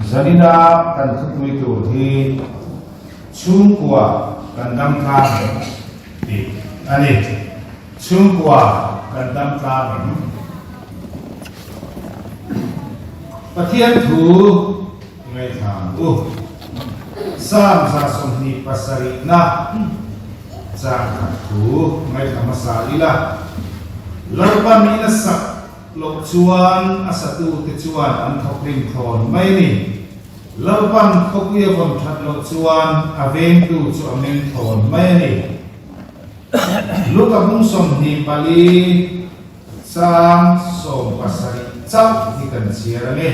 Zanina kan thupui tur hi chhungkua kan dam tlang em tih a ni. Chhungkua kan dam tlang em? Pathian thu ngaithla ang u. Psalm 27 na chang khat thu ngaithla hmasa ila. Lalpa min a sak loh chuan a satute chuan an thawk rim thawn mai a ni. Lalpan khawpui a vawn that loh chuan a vengtu chu a meng thawn mai a ni. Luka bung 24 chang 70 chauh hi kan chhiar a ni.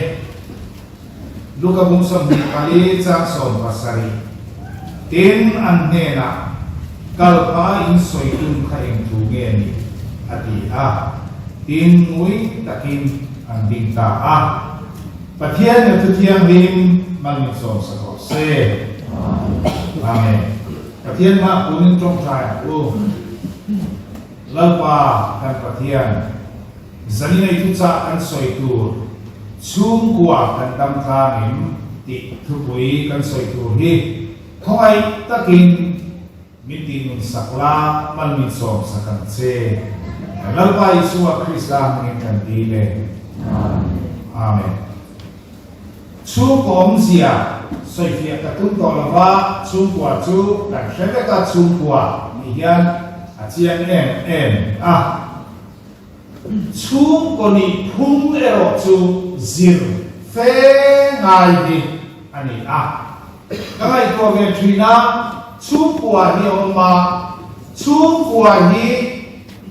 Luka bung 24 chang 70 Tin, an hnenah, Kal pa in sawi tum kha eng thu nge ni? a ti a. Tin, ngui takin an ding ta a. Pathian leh Thuthianghlim mal min sawm sa tawh se. Amen. Pathian mah punin tawngtai ang u. Lalpa kan Pathian, zanin ei thuchah kan sawi tur chhungkua kan dam tlangin tih thupui kan sawi tur hi khawngaih takin min tihnun sak la, mal min sawm sak ang che. Lalpa Isua Krista hmangin kan dil e. Amen. Chhungkaw awmzia sawifiah ka tum tawh lo va, chhungkua chu kan hre vek a, chhungkua nih hian a chiang em em a. Chhungkaw nih phung erawh chu zir fe ngai hi a ni a. Ka ngaihtuah ve thin a, chhungkua hi a awm a, chhungkua hi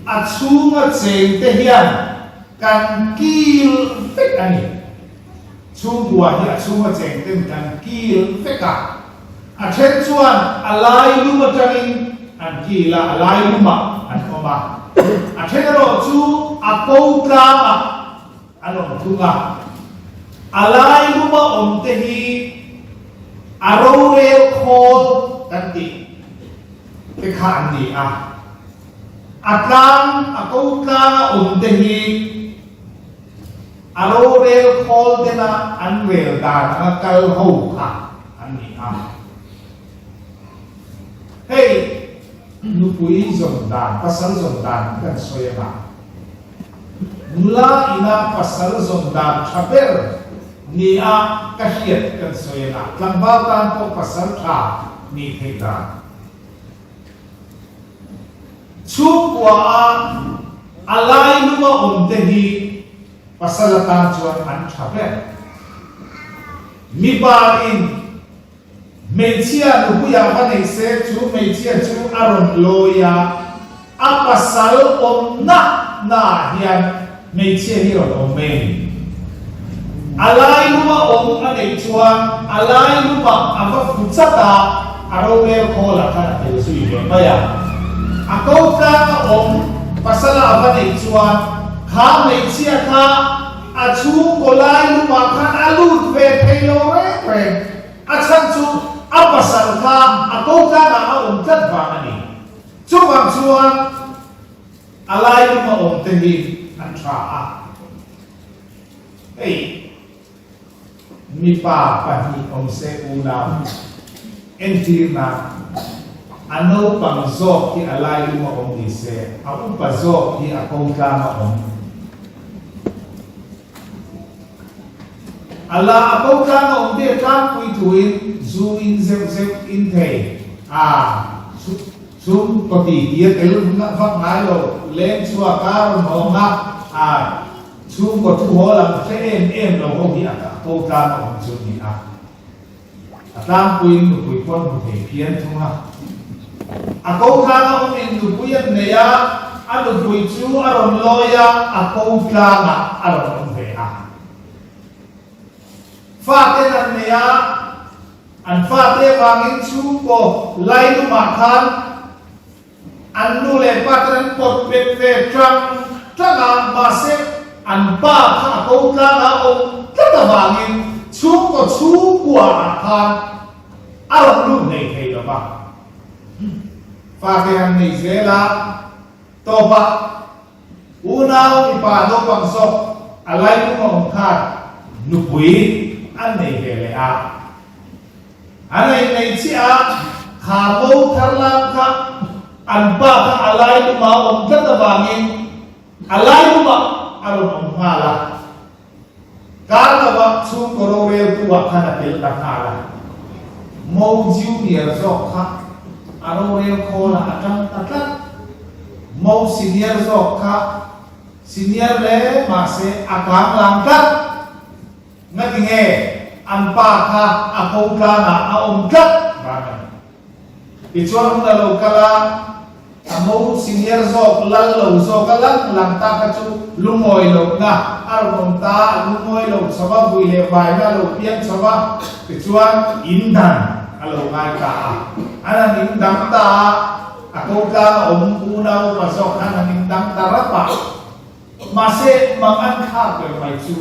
a chhunga cheng te hian kan kil vek a ni. Chhungkua hi a chhunga cheng ten kan kil vek a, a then chuan a lai lum atangin an kil a, a lai lumah an awm a, a then erawh chu a ko tlangah an awm thung a. A lai luma awm te hi a rorel khawl kan tih te kha an ni a, a tlang, a ko tlanga awm te hi A rorel khawl tena an rel dan anga kal ho kha an ni a. Hei nupui zawn dan, pasal zawn dan kan sawi anga nula ina pasal zawn dan tha ber ni a ka hriat kan sawi anga tlangval tan pawh pasal tha nih theih dan. Chhungkua a a lai luma awm te hi pasal atan chuan an tha ber. Mipa in hmeichhia nupuiah va nei se chu hmeichhia chu a rawn lawi a, a pasal awmna naah hian hmeichhia hi rawn awm mai a ni. A lai luma awm a neih chuan a lai lumah a va fu chat a, a rorel khawlah khan a tel zui ve mai a. A ko tlanga awm pasala a va neih chuan kha hmeichhia kha a chhungkaw lai lumah khan a lut ve thei lo reng reng. A chhan chu a pasal kha a ko tlangah a awm tlat vang a ni. Chuvang chuan a lai luma awm te hi an tha a. Hei mipa pahnih awm se unau entirna a naupang zawk hi a lai luma awm ni se, a upa zawk hi a ko tlanga awm. A la a ko tlanga awm te tlangpui thuin zu in zeuh zeuh in thei a. Chung kaw ti ti a tel vak ngai lo, leng chhuak a rawn hawng a, a chhungkaw thu haw lam hre em em lo ho hi a ko tlang a awm chu ni a. A tlangpuiin nupui pawn hmu thei phian thung a. A ko tlang a awmin nupui an nei a, a nupui chu a rawn lawi a, a ko tlangah a rawn awm ve a. Faten an nei a. An fate avangin chhungkaw lailumah khan an nu leh pa ten an pawt bet ve tang tang a, mahse an pa kha a ko tlang a awm tlat avangin chhungkaw chhungkua ah khan a rawn lut ngei thei lo va. Fate han nei zel a, tawpah unau mipa naupang zawk a lailum a awm khan nupui. an nei ve leh a. An ei nei chiah a, kha mo thar lam kha an pa kha a lai luma a awm tlat avangin a lai lumah a rawn awm nghal a. Kar lova chhungkaw roreltu ah khan a tel ta nghal a. Mo junior zawk kha a rorel khawl ah a tang ta tlat. Mo senior zawk kha senior hle mahse a kang lang tlat. Ngati nge an pa kha a ko tlang ah a awm tlat vang a ni. Tichuan hun a lo kal a, a mo senior zawk lal lo zawk a lang lang ta kha chu lungawi lohna a rawn awm ta, a lungawi lo chho a, vui leh vaina a lo piang chho a, tichuan in dan a lo ngai ta a. An han in dang ta a, a ko tlang a awm unau upa zawk khan an in dang ta rap a. Mahse, mang an thlak ber mai chu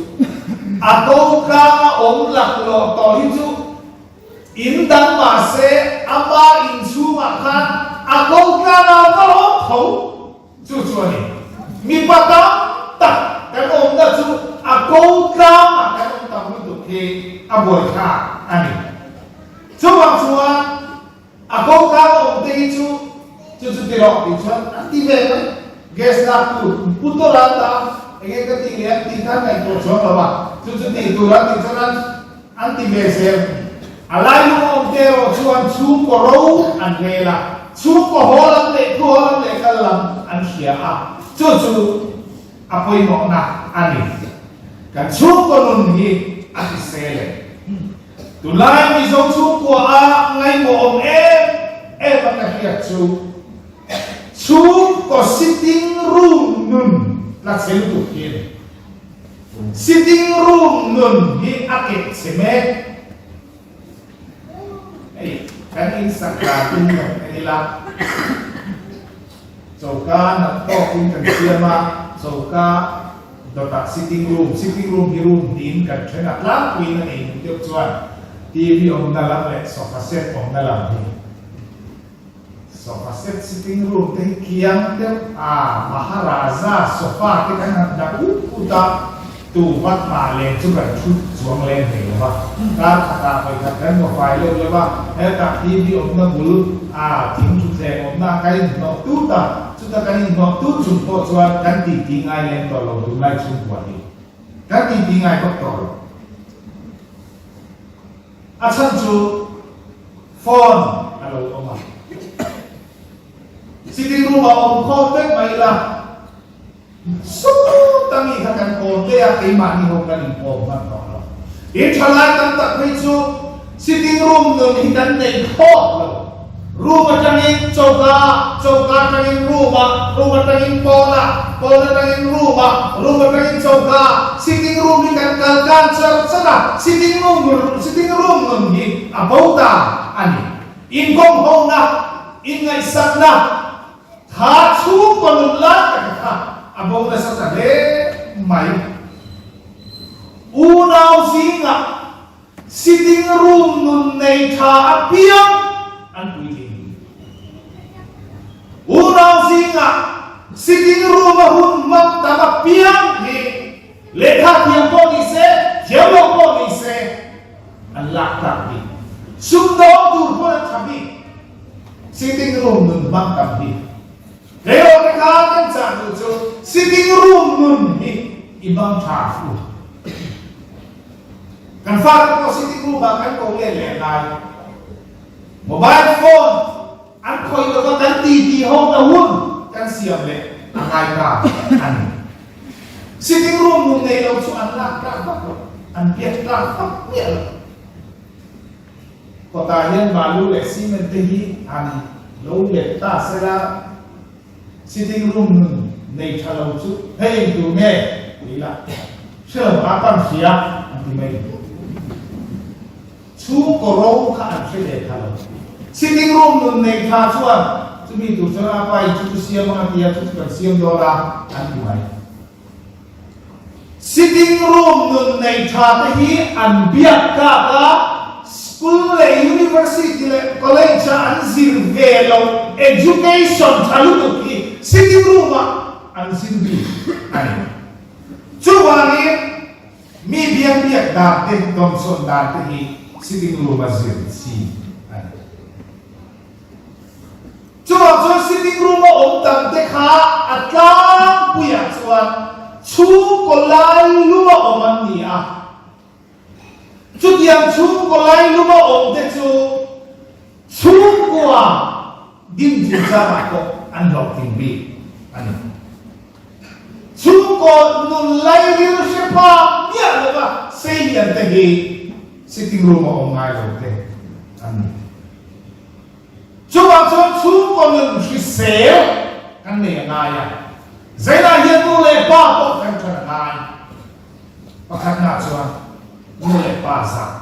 a ko tlanga awm laklawh tawh hi chu in dang mahse ama inchhungah khan a ko tlanga va awm tho chu chu a ni. Mipa tam tak kan awmna chu a ko tlangah kan awm tam lutuk hi a buaithlak a ni. Chuvang chuan A ko tlang awm te hi chu chu chu ti rawh tih chuan an ti ve mai. Gas lak tur pu tawrh a ta enge ka tih leh an tih khan ngaihtuah chuang lo a, chu chu tih tur an tih chuan an an ti ve zel. A lai lung awm te erawh chuan chhungkaw ro an rel a, chhungkaw haw lam leh thu haw lam leh kal lam an hria a, chu chu a pawimawhna a ni. Kan chhungkaw nun hi a hrisel em? Tunlai Mizo chhungkua a ngaihmawh awm em em a ka hriat chu chhungkaw sitting room nun la che lutuk hi a ni. Sitting room nun hi a keh che mek. Hei kan insak dan in kan en ila choka nat tawkin kan siam a, choka Dawtah sitting room, sitting room hi room hnim kan then a tlangpuiin a nei duh deuh chuan TV awmna lam leh sofa set awmna lam hi sofa set sitting room te hi kiang deuh a Maharaja sofa te kan han dah ut ut a tu vat mah leng chu kan thut chuang leng hlei lo va kar khatah vawikhat kan mawfai leuh leuh a hetah TV awmna bul a thing thutthleng awmna a ka inhnawh tut a. Chuta kan inhnawh tut chung pawh chuan kan titi ngai lem tawh lo tunlai chhungkua hi. Kan titi ngai bawk tawh lo. A chhan chu phone a lo awm a. Sitting room ah awm khawm vek mai ila sut a mi kha kan kawm ve a, keimahni ho kan inkawm hman tawh lo. In thalai tam tak phei chu sitting room nun hi kan nei khawp lo. Room atangin choka, choka atangin room ah, room atangin pawn ah, pawn atangin room ah, room atangin choka, sitting room hi kan kal kan char char a, sitting room sitting room nun hi a bo ta a ni. Inkawm hona, inngaihsakna, kha chhungkaw nun lai tak kha a bo nasa ta hle mai. Unau zingah Sitting room nun nei tha apiang an puitling. Unau zingah sitting room a hun hmang tam apiang hi lehkha thiam pawh ni se, thiam lo pawh ni se an lak tlak bik. Sumdawng tur pawn an tha bik. Sitting room nun hmang tam hi. Tleirawl te kha kan chah duh chu sitting room nun hi i hmang tha u. Kan fate pawh sitting room ah kan ko let leh lai. Mobile phone an khawih lova kan titi ho na hun kan siam leh a ngai ta a ni. Sitting room nun nei lo chu an lak tlak vak lo, an biak tlak vak miah lo. Kawtah hian balu leh cement te hi an lo let ta sela Sitting room nun nei tha lo chu hei eng tur nge tih ila hre lo a pan hria an ti mai. Chhungkaw ro kha an hre ve tha lo. Sitting room nun nei tha chuan chumi tur chuan a pa in chu chu siam ang a ti a, chu chu kan siam dawn a an ti mai. Sitting room nun nei tha te hi an biak tlak a, school leh university leh college a an zir ve loh education tha lutuk hi sitting room ah an zir bik a ni. Chuvangin. Mi biak biak dan te, dawnsawn dan te hi sitting room a zir chi a ni. Chuvang chuan sitting room a awm tam te kha a tlangpuiah chuan chhungkaw lai luma awm an ni a. Chutiang chhungkaw lai luma awm te chu chhungkua din chungchangah pawh an hlawhtling bik a ni. Chhungkaw nun lairil hre phak miah lova seilian te hi sitting room a awm ngai lo te an ni. Chuvang chuan chhungkaw nun hrisel kan nei a ngai a, Zainah hian nu leh pa pawh kan that a ngai. Pakhatna chuan nu leh pa zah.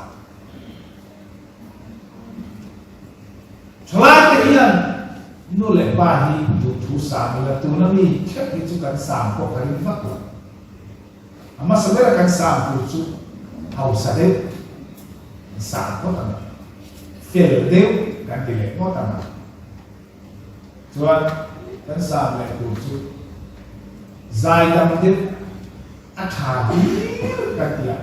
Thalaite hian nu leh pa hi duhthu sang ila tuna mi theuh hi chu kan sang pawh ka ring vak lo. A hmasa bera kan sang tur chu hausa deuh kan sang phawt ang a, fel deuh kan ti leh ngawt ang a. Chuan kan sang leh tur chu zaidam deuh a tha hlir kan ti a.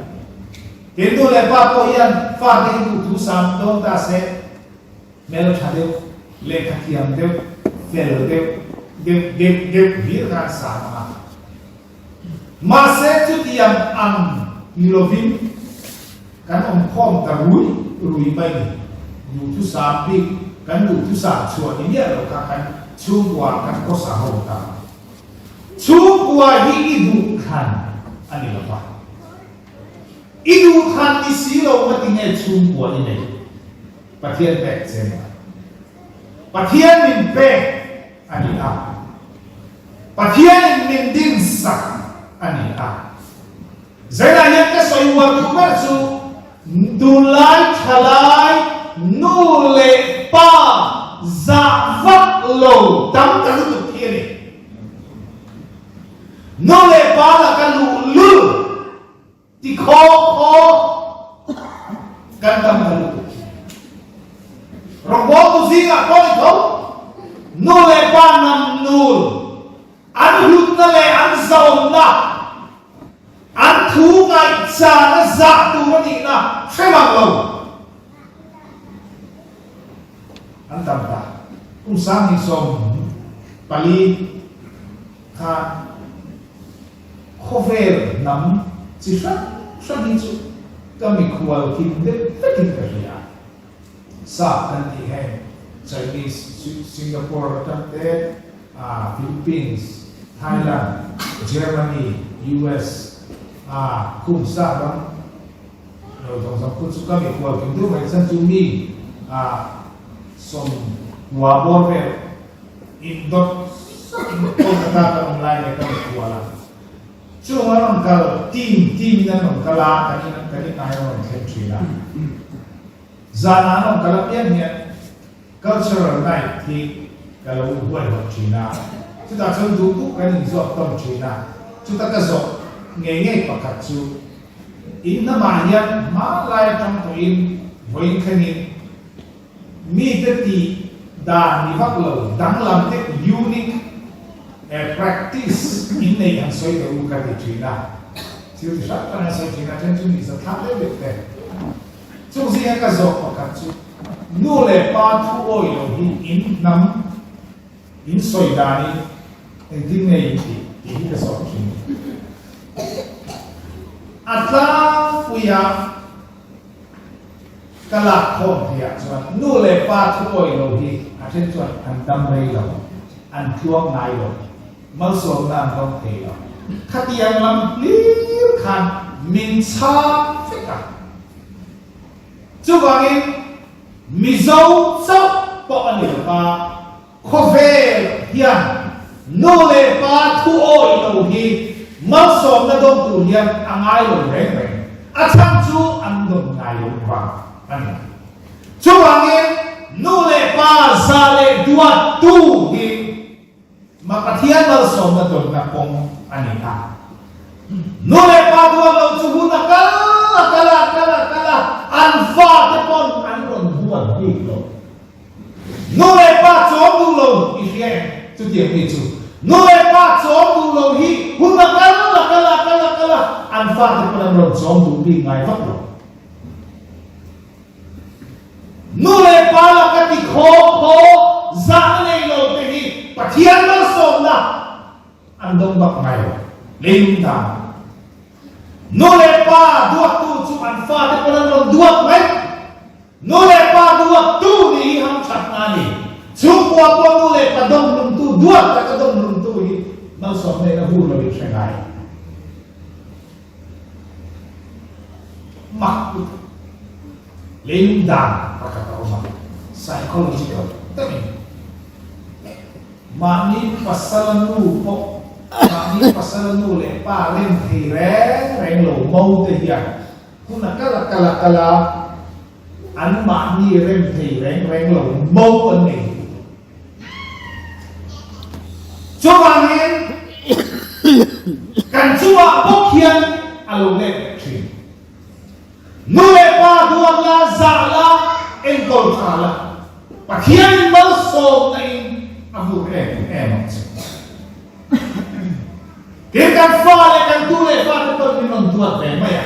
Tin nu leh pa pawh hian fate hi duhthu sam dawn ta se, hmel tha deuh, lehkha thiam deuh, fel deuh, deuh deuh deuh hlir kha an sam ang a. Mahse chutiang ang ni lovin kan awm khawm ta rui rui mai ni. Duhthusam bik kan duhthusam chhuah ni miah lo kha kan chhungkua kan khawsa ho ta. Chhungkua hi i duhthlan a ni lo va. I duhthlan ni si lo nga tinge chhungkua i nei? Pathian pek che maw? Pathian min pek a ni a. Pathianin min dinsak a ni a. Zainah hian ka sawi uar duh ber chu tunlai thalai nu leh pa zah vak lo tam ta lutuk hi a ni. Nu leh pa laka luhlul Ti khawk khawk kan tam ta lutuk. Rawngbawltu zingah pawh ni tho, nu leh pa nam nul, an hlutna leh an zawnna, an thu ngaihchana zah tur a nihna hre mang lo an tam ta. Kum 2014 khan Khawvel hnam chi hrang hrang hi chu ka mikhual kim deuh vekin ka hria. Sap kan tih heng Chinese, Singapore atang te, Philippines, Thailand, Germany, US, khum sap ram lo zawng zawng khu chu ka mikhual kim deuh mai chan chu mi 90 bawr vel Indawt sakin Kolkata kan awm lai leh kan inkual a, chung an rawn kal team team in an rawn kal a, kan in kan in ai an rawn thleng thin a. Zanah an rawn kal apiang hian cultural night hi ka lo huaihawt thin a, chutah chuan duh duh kan inzawt tawn thin a, chuta ka zawh ngei ngei pakhat chu in hnamah hian hmanlai atang pawhin vawiin thlengin Mite tih dan ni vak lo, danglam te unique practice in nei han sawi teh u ka ti thin a. Thil ti hrang hrang an sawi thin a, then chu ni zathlak deuh deuh te. Chung zinga ka zawh pakhat chu nu leh pa thu awi lo hi in hnam in sawi danin engtin nge in tih tih hi ka zawh thin. A tlangpuia Ka lak khawm theih ah chuan nu leh pa thuawi lo hi a then chuan an dam rei lo, an tluang ngai lo, malsawmna an dawng thei lo. Khatiang lam hlir khan min chhang vek a. Chuvangin Mizo chauh pawh a ni lo va, Khawvel hian nu leh pa thu awih lo hi malsawmna dawn tur hian a ngai lo reng reng. A chhan chu an dawn ngai lo vang a ni. Chuvangin nu leh pa za leh duat tu hi ma Pathian malsawmna dawnna kawng a ni a. Nu leh pa duat lo chu hun a kal a kal a kal a kal a, an fate pawn an rawn duat bik lo. Nu leh pa chawm duh lo i hria em? Chutiang mi chu nu leh pa chawm duh lo hi hun a kal a kal a kal a kal a, an fate pawn. pawn an rawn chawm duh bik ngai vak lo. Nu leh pa laka ti khaw khaw zahna nei lo te hi Pathian malsawmna an dawng bak ngai lo. Leilung dan. Nu leh pa duattu chu an fate pawn an rawn duat mai. Nu leh pa duattu nih hi hamthatna a ni. Chhungkua pawh nu leh pa dawmhlumtu duat taka dawmhlumtu hi malsawmna in a hur lo in hre ngai. Mak lutuk. Leilung dan pakhat a awm a, psychological takin. Mahni pasala nu pawh, mahni pasala nu leh pa rem thei reng reng lo mo te hian hun a kal a kal a kal a, an mahni rem thei reng reng lo mo an nei duh tawh. Chuvangin kan chungah bawk hian a lo let leh thin. Nu leh pa duat la, zah la, enkawl tha la, Pathianin malsawmna in a hmuh em em ang che. Tin, kan fa leh kan tu leh fate pawn min rawn duat ve mai a.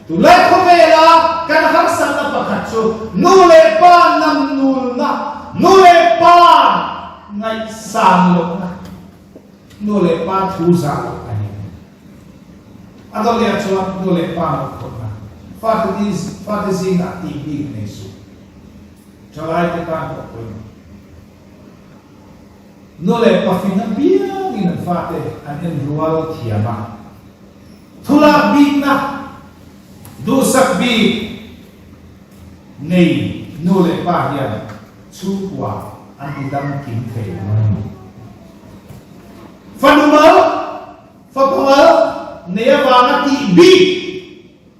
Tunlai khawvela kan harsatna pakhat chu nu leh pa namnulna, nu leh pa ngaihsan lohna, nu leh pa thu zah loh a ni. A dawleh chuan nu leh pa mawhphurhna, fate fate zingah tih bik nei suh. Thalaite tan pawh pawimawh. Nu leh pa fing apiangin an fate an en rual thiam a. Thulak bikna, duhsak bik nei nu leh pa hian chhungkua an ti dam kim thei lo a ni. Fanu mal, fapa mal nei avanga tih bik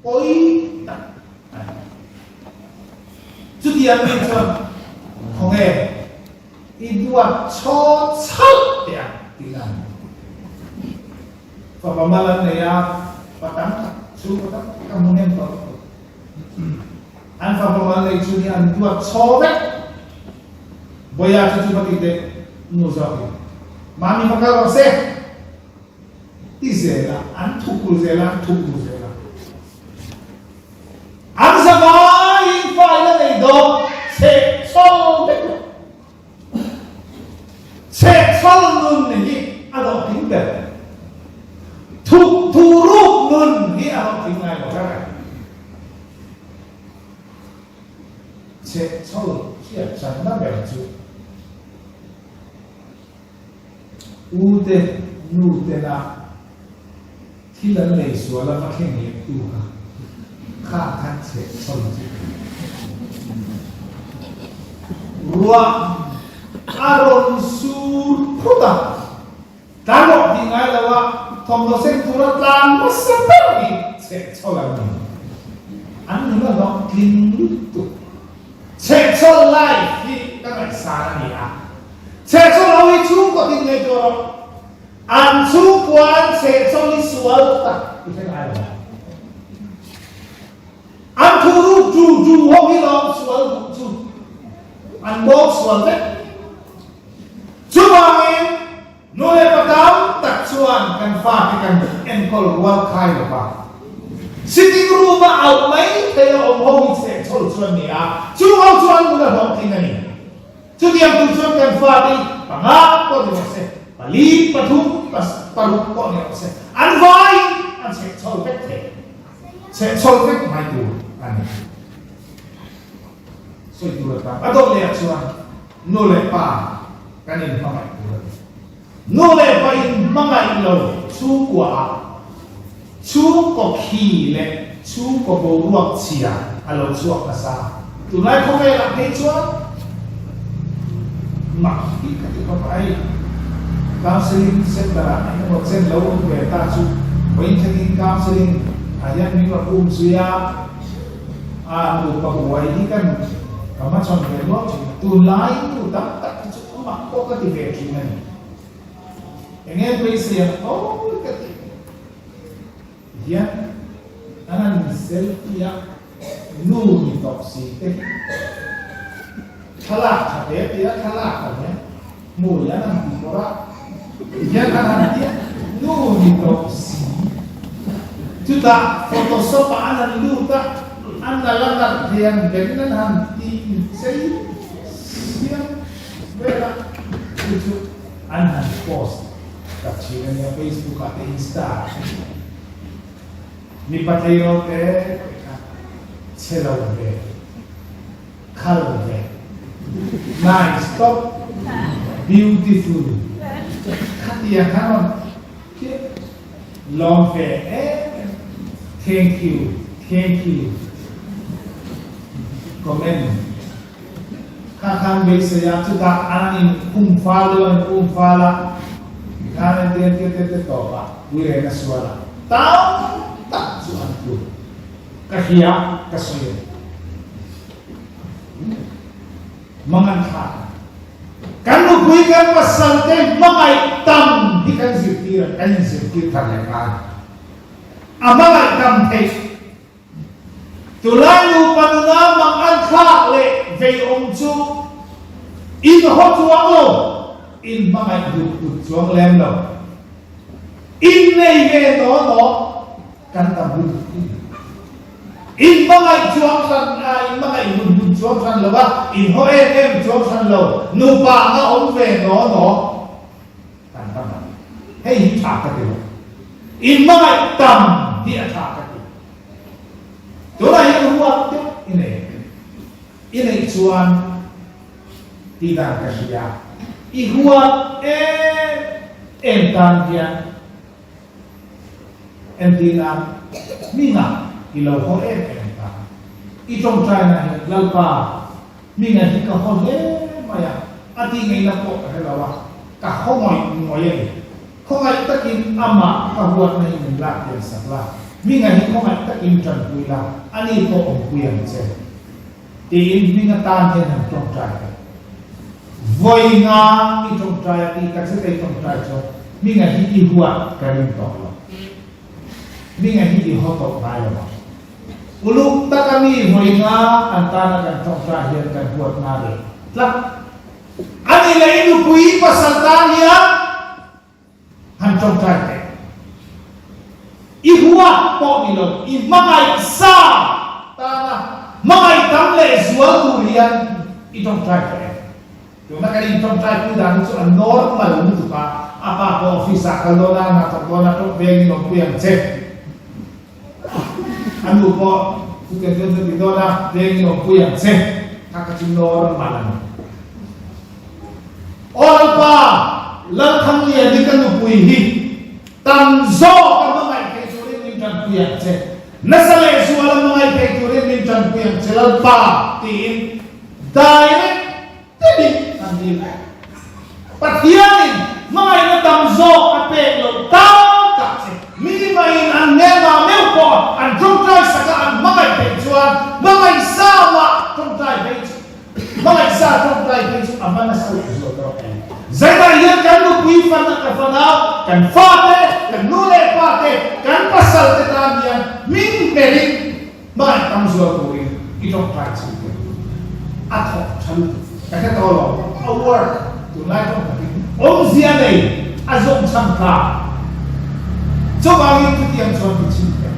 pawi tak a ni. Chutiang mi chuan khawnge i duat chhaw chauh teh ang tih a ni. Fapa mal an nei a, pa tam tak, chhungkaw tam tak ka hmu hnem tawh lutuk. An fapa mal nei chu ni an duat chhaw vek. Bawiha chu chu va ti teh, nu zawkin, Mami va kal rawh se! Ti zel a, an thukru zel a, an thukru zel a. An zavaiin fa ila nei dawn, chheh chhaw vek lo. Chhehchhawl nun hi a hlawhtling ber. Thuk thu ruk nun hi a hlawhtling ngai lo reng reng. Chhehchhawl hriat channa ber chu u te nu tena thil an lei sual a va thleng leh tu kha kha khan chhehchhawl chu ruah a rawn sur phut a, tlan rawh tih ngai lo a, thawmhnaw sen tura tlan hmasa ber hi chhehchhawl an ni. An nun a hlawh tling lutuk. Chhehchhawl life hi ka ngaihsan a ni a, chhehchhawl ho hi chhungkaw tin ngaihtuah rawh. An chhungkua an chhehchhawl hi sual tak i hre ngai lo. An thu ruk tu tu ho hi lawm sual duh chu an bawk sual vek. Chuvangin nu leh pa tam tak chuan kan fate kan enkawl rual khai lo va. Sitting room a auh mai thei a awm ho hi chhehchhawl chu an ni a, chung ho chu an nun a hlawhtling a ni. Chutiang tur chuan kan fate hi panga pawh ni rawh se, pali, pathum, paruk pawh ni rawh se, an vaiin an chhehchhawl vek thei. Chhehchhawl vek mai tur a ni. Sawi tur atan a dawt leh ah chuan nu leh pa kan inhmangaih tur a ni. Nu leh pa inhmangaih lo chhungkua ah chhungkaw khi leh chhungkaw boruak chhia a lo chhuak nasa. Tunlai khawvel ah phei chuan mak hi ka ti khawp a, hei counselling center ah eng emaw chen lo awm ve ta chu vawiin thlengin counselling ah hian min rawn um zui a, a nupa buai hi kan ka hmachhawn ve nual thin a, tunlai nu tam tak hi chu mak pawh ka ti ve thin a ni. Enge beisei ang aw ka ti hian an han selfie a nu ni tawp si te hi thlalak tha te tia thlalak ah hian hmui an han ti pawrh a tihian an han tia nu ni tawp si. Chutah Photoshop ah an han lut a, an nalh a nalh thei ang berin an han ti inchei siam vel a, chu chu an han post ta thin a nia Facebook ah te Insta ah te. Mipa tleirawl te te kha chhe lo ve, khal ve, nice top, beautiful khatiang khan rawn Lawm ve em em. Thank you thank you comment kha khan beisei a chutah an in um fal deuh an in um fal a tikhan an tir tir tir tir tawp a uire na sual a tam tak chu an tlu ka hria ka sawi a ni. Mangan thlak a. Kan nupui kan pasal te hmangaih tam hi kan zirtir a, kan inzirtir thar leh ngai. A hmangaih tam theih. Tulai nupa nuna mangan thlak leh vei awm chu in haw chuang lo, in hmangaih hlut hlut chuang lem lo. In nei ve naw naw. Kan tam lutuk hi. In hmangaih chuang hran a, in hmangaih hmun hmun chuang hran lo a, in haw em em chuang hran lo, nupa anga awm ve naw naw kan tam a ni. Hei hi tha ka ti lo. In hmangaih tam hi a tha ka ti. Tunah hian ruat deuh i nei. I neih chuan tih dan ka hria. I huat em em tan hian Entirna, Hminga i lo haw em em ta. I tawngtaina hi Lalpa, Hminga hi ka haw hle mai a, a tih ngaihna pawh ka hre lo a, ka haw ngawih ngawih a ni. Khawngaih takin amah ka huatna hi min lak pian sak la, Hminga hi khawngaih takin tanpui la, ani pawh awmpui ang che. Tiin Hminga tan hian han tawngtai teh. Vawi nga i tawngtai a tih tak zet a i tawngtai chuan Hminga hi i huat ka ring tawh lo. Hminga hi i haw tawh ngai lo ang. Uluk taka mi vawi nga an tana kan tawngtai hian kan huat nga reh tlat. Ani leh i nupui pasal tan hian Han tawngtai teh. I huat pawh ni lo, i hmangaih sa tana hmangaih tam leh zual tur hian i tawngtai teh em? Tuna kan intawngtai pui dan hi chu a normal lutuk a, a pa pawh office ah kal dawn a, hna thawk dawn a, tawng vengin awmpui ang che. A nu pawh chutiang chuan chuan ti dawn a, vengin awmpui ang che. Kha kha chu normal a ni. Aw Lalpa, Lalthanglian hi ka nupui hi tam zawk a hmangaih thei turin min tanpui ang che. Nasa leh zual a hmangaih thei turin min tanpui ang che Lalpa, tiin direct deuhin an dil vek. Pathianin hmangaihna tam zawk a pek loh tak tak che. Mi maiin an hmelma meuh pawh an tawngtai sak a, an hmangaih theih chuan hmangaih zauah tawngtai phei chu Hmangaih sa tawngtai phei chu a hman nasa leh zual tawh em? Zainah hian kan nupui fan ka fanau, kan fate, kan nu leh pate, kan pasal te tan hian hming hmelin hmangaih tam zual turin i tawngtai chhung te a thawk tha lutuk. Ka hre tawh lo, a work tunlai tawng takin awmzia nei a zawng chhan ta. Chuvangin chutiang chuan ti chhin teh.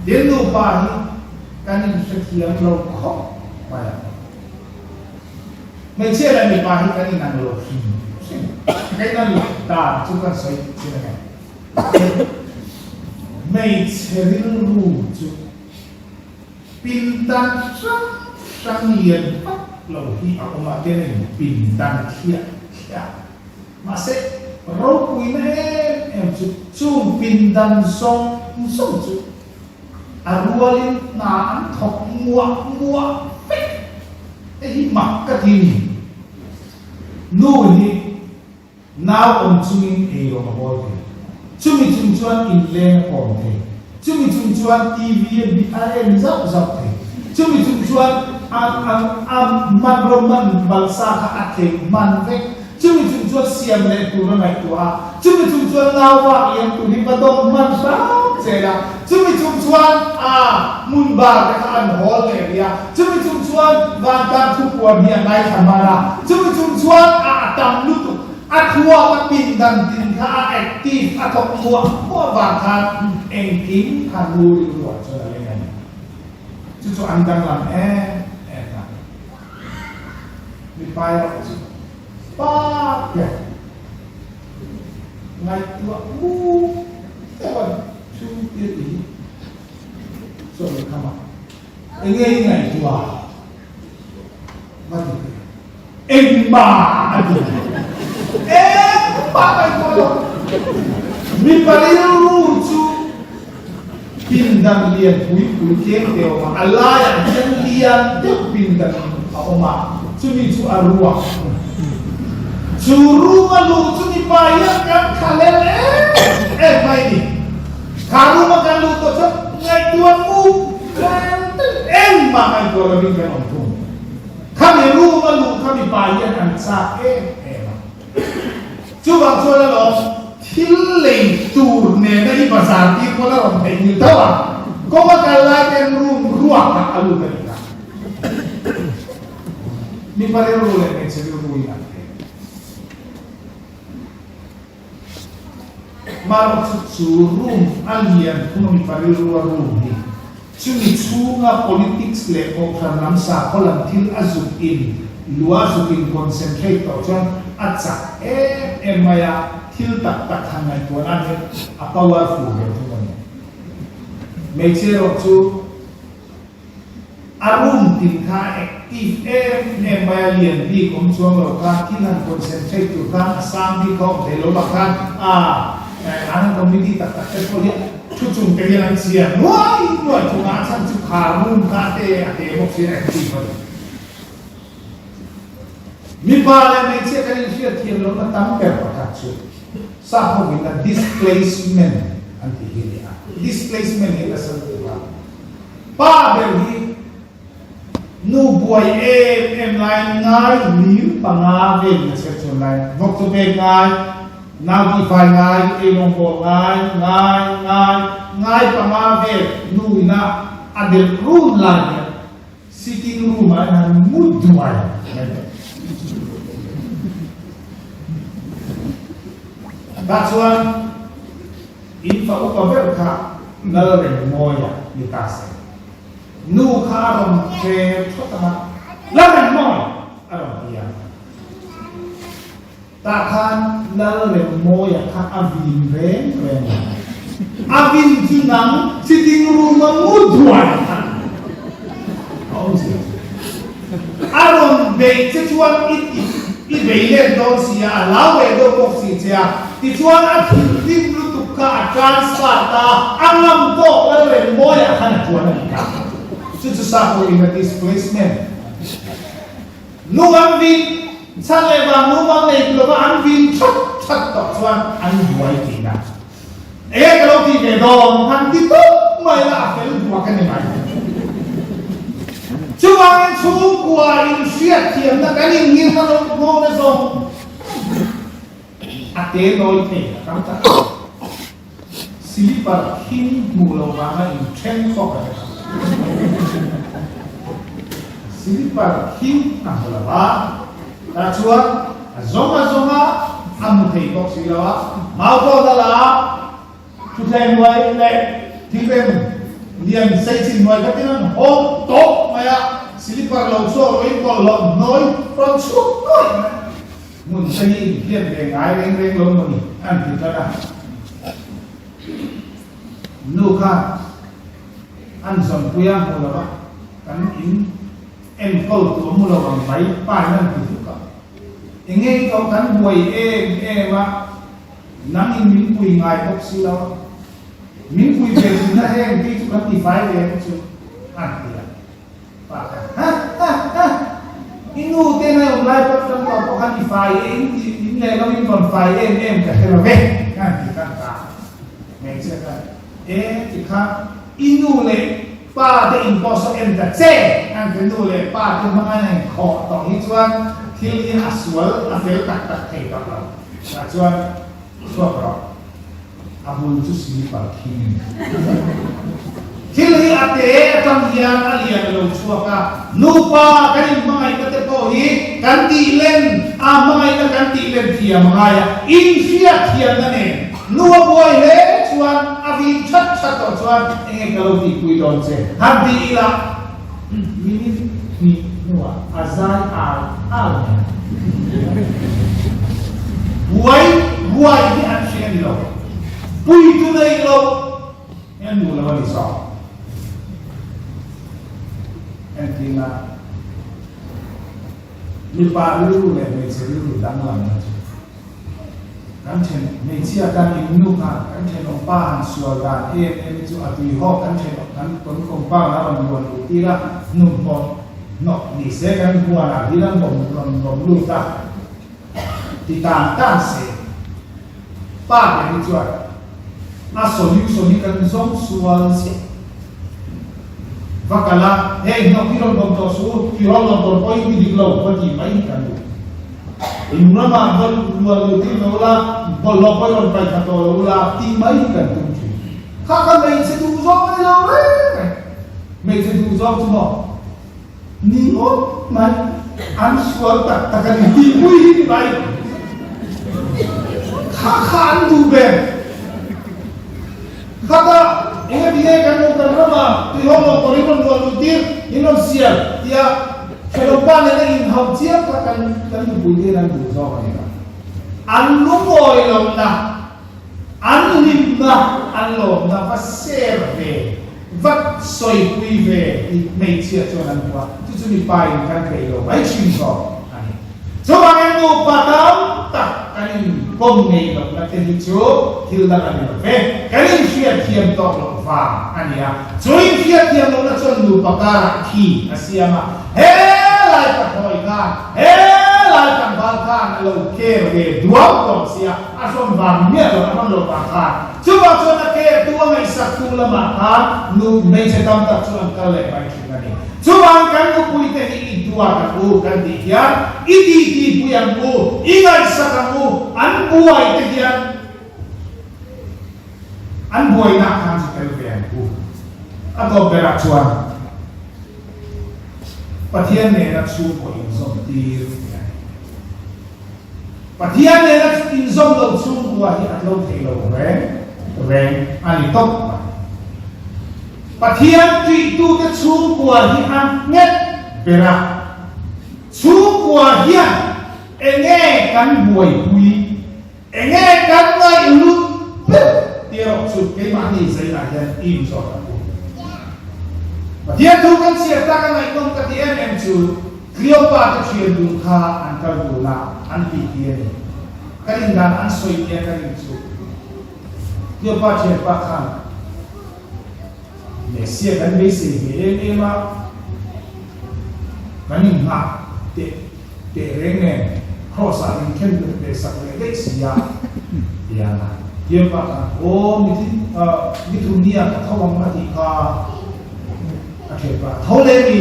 Tin nupa hi Kan inhrethiam lo khawp mai a. Hmeichhia leh mipa hi kan inang lo hrim hrim. Ka inan loh dan chu kan sawi thin a nge. Hmeichhe rilru chu pindan hrang hrang lian vak lo hi a awm a, tian a in pindan thliah thliah. Mahse, ropuina em em chu chung pindan zawng zawng chu A rualin hna an thawk muah muah vek te hi mak ka ti ni. Nu hi nau awm chungin ei rawng a bawl thei. Chumi chung chuan inleng a kawm thei. Chumi chung chuan TV a bih a en zauh zauh thei. Chumi chung chuan a a a hmanraw man balsa kha a tleng hman vek. Chumi chung chuan siam leh tur a ngaihtuah a, chumi chung chuan nau vak lian tur hi va dawm hman hram zel a, chumi chung chuan a hmun bar te kha an hawl leh rih a, chumi chung chuan vantlang thupuan hi a ngaithla hman a, chumi chung chuan a a tam lutuk. A thluak a pindan tin kha a active a thawk muah muah vang khan engkim kha nu rilruah chuan a leng a ni. Chu chu an danglam em em a. Mipa erawh chu pa ber ngaihtuah muk deuh a chhungtir i sawi kham a. Enge i ngaihtuah? Va ti teh. Engmah a ti. Engmah ngaihtuah lo. Mipa rilru chu pindan lian pui pui tlem te a awm a, a laiah hian lian deuh pindan a awm a, chumi chu a ruak. Chu room a luh chu mipa hian kan thlahlel em em mai ni. Kha room a kan luh tawh chuan ngaihtuah muk tlem tlem engmah ngaihtuah lovin kan awm thung. Khami room a luh kha mipa hian an chak em em a. Chuvang chuan alawm thil lei tur nena i bazar tir pawn a rawn theih ngil tho a, kawng a kal lai ten room ruak ah a lut a nih kha. Mipa rilru leh hmeichhe rilru in an thei. Marawh chu chu room a lian thung a mipa rilru a room hi chumi chhunga politics leh kohhran lam sakhaw lam thil a zuk in lua zuk in concentrate tawh chuan a chak em em mai a, thil tak tak han ngaihtuah nan hian a powerful ve thung a ni. Hmeichhia erawh chu. A room tin kha a active em em mai a, lian bik awm chuang lo khan thil han concentrate tur khan a sang bik a awm thei lo bak khan a an han committee tak tak te pawh hi thu chung te hian an chhiar nuai nuai thung a, a chhan chu kha room kha a te a te bawk si a active a ni. Mipa leh hmeichhia kan inhriat thiam lohna tam ber pakhat chu sap hovin a displacement an tih hi a ni a, displacement hi nasa lutuk a. Pa ber hi nu buai em em lai ngai lim panga velin a chher chhuan lai, vawk chaw pek ngai, nau tihfai ngai, ei lawng bawl ngai, ngai, ngai, ngai panga vel nu ina a delh run lai hian sitting room ah hian han mu duai mai tawh. Tah chuan In fa upa ber kha Lalrengmawia ni ta se. Nu kha a rawn hre thawt ang a, Lalrengmawi! a rawn ti a. Tah khan Lalrengmawia kha a vin reng reng lo. A vin chu nang sitting room a mu duai kha a awm zia chu. A rawn beih che chuan i ti i bei let dawn si a, a hlau ve deuh bawk si che a. Tichuan a thinrim lutuk kha a transfer ta, a ngam tawk lal reng mawiah khan a tuan a ni kha. Chu chu sa pawhin a displacement. Nu an vin, chhan leh vang nu bang nei lova an vin that that tawh chuan an buai thin a. Enge ka lo tih ve dawn han ti tawp mai la a fel duak a ni mai. Chuvangin chhungkua inhriat thiamna kan inngirna lo nghawng zawng a te nawi thei a tam tak a. Slipper khing hmuh lo vanga inthen fawk a hre Slipper khing a hmu lo a, tah chuan a zawng a zawng a, a hmu thei bawk si lo a, mau pawh la la a, thutthleng hnuai leh thilrem lian sei chin hnuai khatin an hawng tawp mai a, slipper lo chhuak loin bawlhhlawh hnuai rawn chhuak nuai mai. Hmun te hi inhliam ve ngai reng reng lo maw ni an ti tlat a. Nu khan an zawnpui a hmu lo va, kan in enkawl tu a hmu lo ang mai pa in an ti hluk a. Enge i koh kan buai em em a, nang in min pui ngai bawk si lo a, min pui ve thin na heng tih chu kan ti fai ve ang chu an ti a. Pa khan ha ha ha i nu te nai awm lai pawh chuan tawh pawh khan i fai e in ti in leh lo in rawn fai em em ka hre lo ve khan ti khan ta hmeichhia khan e ti kha i nu leh pa te in pawh saw en ta che khan ti nu leh pa te hmang an in khawh tawh hi chuan thil hi a sual a fel tak tak thei tawh lo tah chuan chhuak rawh. A bul chu slipper khing. Thil hi a te atang hian a lian a lo chhuak a, nupa kan inhmangaihna te pawh hi kan tih len A hmangaihna kan tih len thiam a ngai a, inhriat thiamna nen nu a buai hle chuan a vin that that tawh chuan enge ka lo tihpui dawn che han ti ila minute hnih hnuah a zai al al mai a. Buai buai hi an hria ni lo, puitu nei lo hi an duh lo a ni zawk. Entirna. Mipa rilru leh hmeichhe rilru danglamna chu kan then hmeichhia kan innu khan kan thenawm pa han sual dan em em hi chu a tui hawk kan thenawm kan kan compound a rawn luan luh tir a hnumhnawh hnawk ni se kan huan ah hian an rawn rawn rawn lut a ti tan tan se pa ber hi chuan a solution hi kan zawng sual chiah. Va kal a, hei hnawk hi rawn bawm tawh suh u, tihrawl rawn bawm pawh hi ti dik lo va tih mai hi kan duh. In ramah va luan luh tir lo ula, bawlhhlawh pawh hi rawn paih thla tawh lo ula tih mai hi kan tum thin. Kha kha hmeichhe duh zawng a ni lo reng reng. Hmeichhe duh zawng chu maw ni ngawt mai, an sual tak tak a ni tih pui hi ni mai. Kha kha an duh ber. Khata eng a ti nge kan lo kan rama tuihawng lo kawr in rawn luah luh tir in rawn siam tia thenawmpa nena inhauh chiam kha kan kan nupui te hian an duh zawk a ni a. An lungawi lohna, an hlimna, an lawmna va share ve, va sawipui ve hi hmeichhia chuan an hmu a, chu chu mipa in kan peih lo mai thin zawk a ni. Chuvangin nupa tam tak kan inpawm ngei lohna te hi chu thil dang a ni lo ve. Kan inhriatthiam tawk loh vang a ni a. Chu inhriatthiam lohna chuan nupa karah thi a siam a, he lai pathlawi khan, he lai tlangval khan a lo care ve duau tawh sia, a hrawn vang miah lo, a hrawn loh vang khan. Chuvang chuan a care tu, a ngaihsak tu lamah khan nu hmeichhe tam tak chu an kal leh mai thin a ni. Chuvang kan nupuite hi i duat ang u kan tih hian i titipui ang u, i ngaihsak ang u, an buai te hian an buainak khan chu tel ve ang u. A tawp berah chuan Pathian nena chhungkaw inzawm tir tih a ni. Pathian nena inzawm lo chhungkua hi a tlo thei lo reng reng a ni tawp mai. Pathian ṭihtute chhungkua hi a nghet ber a, chhungkua hian enge kan buaipui, enge kan ngaihlut ber tih erawh chu keimahni zaiah hian i inzawt ang u. Pathian thu kan chhiar tak a ngaihnawm ka ti em em chu Cleopa te ṭhian dun kha an kal dun a, an tih ti a ni. Ka rindan an sawi nia ka rin chu Cleopa ṭhianpa khan Messia kan beisei ve em em a, kan inngah teh teh reng nen Kraws ah min khen bet leh sak leh daih si a, ti a. Cleopa khan, Aw, mitin, mithum nia ka tho ang a tih kha a ṭhianpa, Tho leh mi!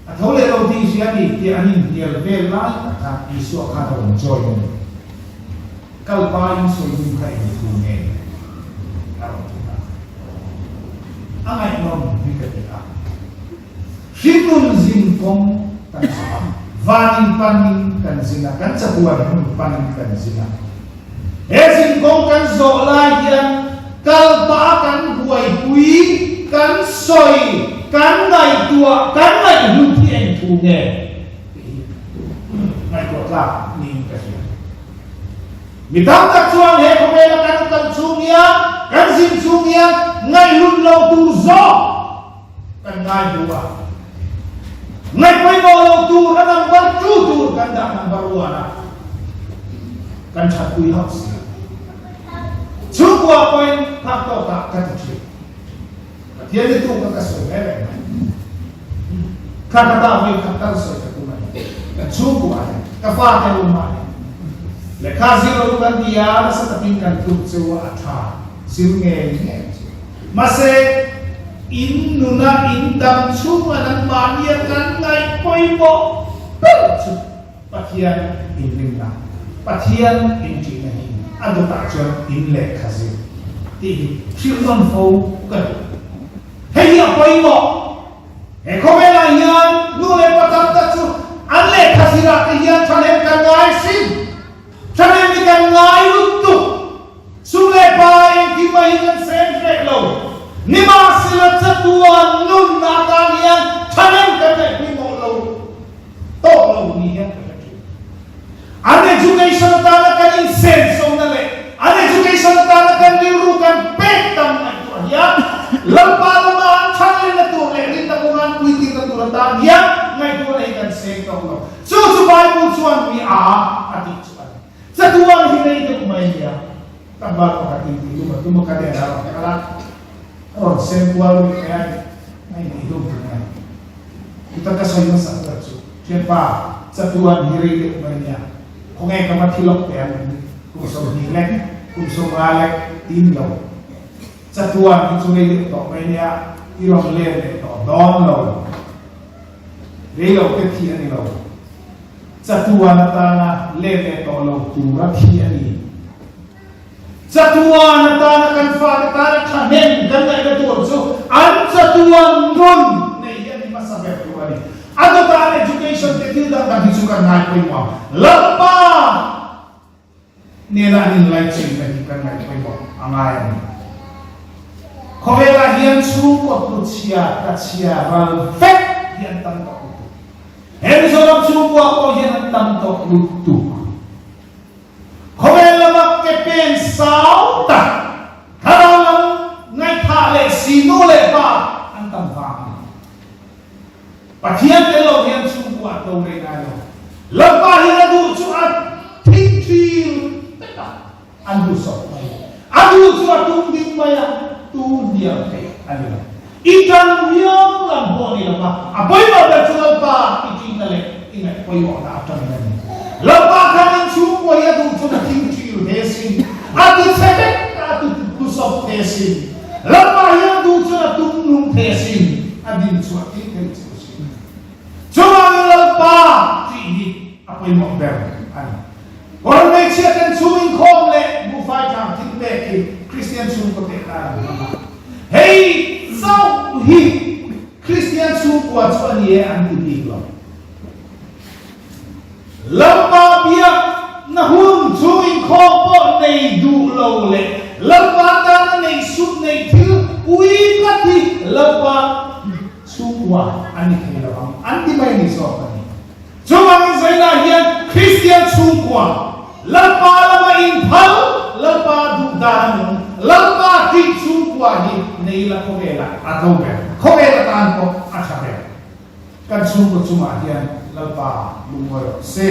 A tho leh lo tih hria a ni tih an inhnial vel lai tak khan Isua khan a rawn join a ni. Kal pain sawi dun kha eng thu nge a rawn ti ta. A ngaihnawm hi ka ti a. Hringnun zin kawng kan zawh a, vanin panin kan zin a, kan chatuan hmun panin kan zin a. He zinkawng kan zawh lai hian kal pah a kan buaipui, kan sawi, kan ngaihtuah, kan ngaihhlut hi eng thu nge tih hi ngaihtuah tlak niin ka hria. Mi tam tak chuan he khawvela kan kal chhung hian, kan zin chhung hian ngaihhlut lo tur zawk kan ngai duh a. Ngaih pawimawh lo tur a number two tur kan dah number one a kan thatpui hauh si lo. Chhungkua pawhin phak tawkah ka ti thin. Pathian ni tu kha ka sawi mai reng mai. Kha ka ta mai kha tal sawi ka tum a ni. Kan chhungkua hian ka fate room-ah hian lehkha zir lo kan ti a, nasa takin kan tum chu a tha zir ngei ngei chu. Mahse, in nuna in dam chhunga nangmahnia kan ngaih pawimawh ber chu Pathian inrinna, Pathian inṭihna hi a dawtah chuan in lehkha zir tih hi hrilh nawn fo ka duh. Hei hi a pawimawh. He khawvelah hian nu leh pa tam tak chu an lehkha zirah te hian thahnem kan. Nimahsela chatuan nun atan hian thahnem kan ngaih pawimawh lo tawk lo ni hian ka hre thin. An education atana kan insensona leh an education atana kan rilru kan pek tam ngaihtuah hian Lalpa lama an thanlenna tur leh rinna kawnga an puitirna tur atan hian ngaihtuahna hi kan seng tawk lo. Chu chu Bible chuan mi a a tih chu a ni. Chatuan hi nei deuh mai a nia. Tlangval pakhat in tih lum a tum a ka nen a rawn kal a, a rawn sem kual rih mai a ni. A intih hlum ta mai. Chuta ka sawi hmasak ber chu, Thianpa, chatuan hi rei deuh mai a nia. Khawnge ka ma thi lawk teh ang, kum 20 lek, kum 50 lek tin lo. Chatuan hi chu rei deuh tawh mai a nia, i rawn len leh tawh dawn lo. Rei lo te thi a ni lo. Chatuan atana let leh tawh lo tura thi a ni. Chatuan atana kan fate tana thahnem kan ngaihna tur chu an chatuan nun nei hi a ni hmasa ber tur a ni. A dawtah an education te thil dang dang hi chu kan ngai pawimawh ang. Lalpa! Nena an inlaichinna hi kan ngaih pawimawh a ngai a ni. Khawvelah hian chhungkaw tluchhia, tlachhia, ral vek hi an tam tawh lutuk. He Mizoram chhungkua pawh hian an tam tawh lutuk. Khawvel lama ke pen sau tak, thlarau lam ngaihthah leh si nu leh pa an tam vang a ni. Pathian tel lo hian chhungkua a tlo rei ngai lo. Lalpa hian a duh chu a thing thil vek a, an duh sawk mai. A duh chu a tum ding mai a, tu hnial theih a ni lo. I tan viau lam pawh a ni lo va, a pawimawh ber chu Lalpa i ṭihna leh i ngaih pawimawhna aṭangin a ni. Lalpa khan in chhungkua hi a duh chuan a thing thil the sin, a ti chhe vek a, a ti tlusawp the sin. Lalpa hian duh chuan a tum nung thei asin, a din chhuah tir thei chu asin. Chuvangin Lalpa tih hi a pawimawh ber a ni. Kawr hmeichhia ten chhung inkhawm leh buhfai thang thil pek hi Kristian chhungkaw teh nan an hmang a. Hei zauh hi Kristian chhungkua chu a ni e an ti bik lo. Lalpa biak na hun chhung inkhawm pawh nei duh lo leh Lalpa tana neih sut neih thil ui tlat hi Lalpa chhungkua a ni thei lo ang an ti mai ni zawk a ni. Chuvangin Zaina hian Kristian chhungkua, Lalpa lama inphal, Lalpa duh dan a nung, Lalpa tih chhungkua hi nei la khawvelah a tlo ber, khawvel atan pawh a tha ber. Kan chhungkaw chungah hian Lalpa lungawi rawh se.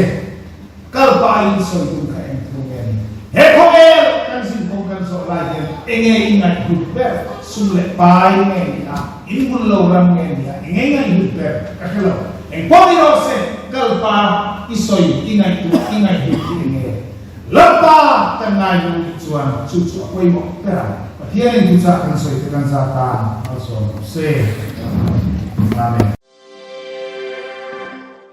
Kal pahin sawi tum kha eng thu nge ni? He khawvel kan zinkawng kan zawh lai hian enge i ngaihhlut ber? Sum leh pai nge ni a? In hmun lo ram nge ni a? Enge i ngaihhlut ber? Ka hre lo. Eng pawh ni rawh se, kal pa i sawi, i ngaihtuah, i ngaihhlut hi enge? Lalpa kan ngai lo tih chuan chu chu a pawimawh ber ang. Pathianin thuchah kan sawi te kan zat tan malsawm rawh se. Amen.